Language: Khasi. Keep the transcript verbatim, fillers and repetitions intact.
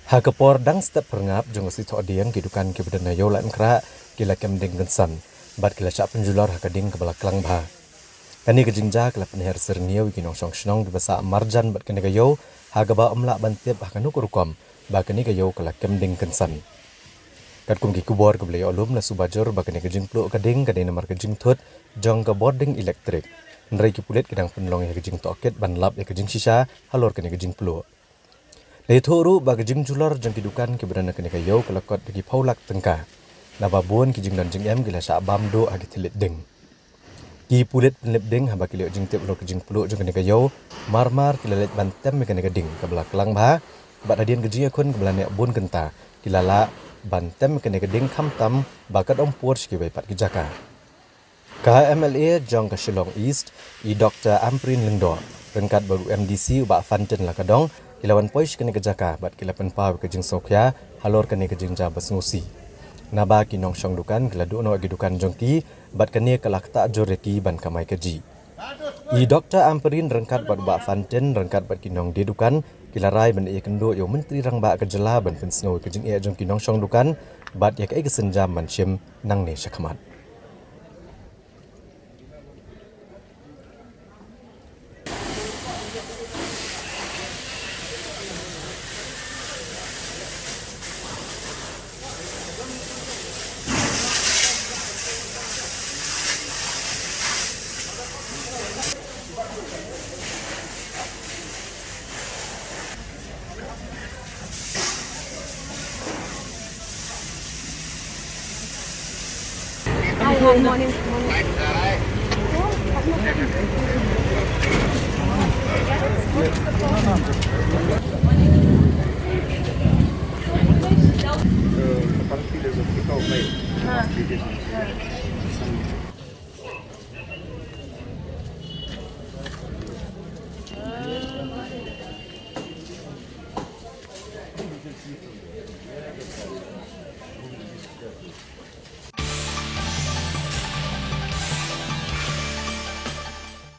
Ha ka por dang step pyrngap jong ka sngi Thohdieng, ki dukan kiba don ha Ïew Laitumkhrah ki la kem ding kynsan bad ki la shah pynjulor ha ka ding kaba la klang bha. Kane ka jingjia ka la pynher syrngiew ïa ki nongshong shnong kiba sah marjan bad kane ka ïew, ha kaba ym lah ban tip ha kano ka rukom ba kane ka ïew ka la kem ding kynsan. Katkum ki khubor kiba la ïoh lum, la suba jur ba kane ka jingpluh ka ding ka dei namar ka jingthut jong ka bording elektrik. Hynrei ki pulit ki dang pynlong ïa ka jingtohkit ban lap ïa ka jingshisha halor kane ka jingpluh. La ïathuh ruh ba ka jingjulor jong ki dukan kiba don ha kane ka ïew ka la kot da ki phew lak tyngka, naba bun ki jingdon jingem ki la shah bam duh ha ki thylliej ding. Ki pulit pynlip ding haba ki la ïoh jingtip halor ka jingpluh jong kane ka ïew, mar mar ki la leit ban tem ïa kane ka ding kaba la klang bha, bad hadien ka jingïakhun kaba la neh bun kynta, ki la lah ban tem ïa kane ka ding khamtam ba kat ym pur sha kiwei pat ki jaka. Ka M L A jong ka Shillong East, i Doktor Ampareen Lyngdoh, ryngkat bad u M D C u Bah Fantin Lakadong, ki la wan poi sha kane ka jaka bad ki la pynpaw ïa ka jingsngewkhia halor kane ka jingjia ba sngewsih. Naba ki nongshong dukan ki la duh noh ïa ki dukan jong ki, bad kane ka la ktah jur ïa ki ban kamai kajih. I Doktor Ampareen ryngkat bad u Bah Fantin ryngkat bad ki nongdie dukan ki la rai ban ïakynduh ïa u Myntri Rangbah ka jylla ban pynsngew ïa ka jingeh jong ki nongshong dukan bad ïa kaei ka sienjam ban shim nangne shakhmat. Hi, hi, morning, morning. Uh, apparently there's a pickup, right? Huh. Huh. Some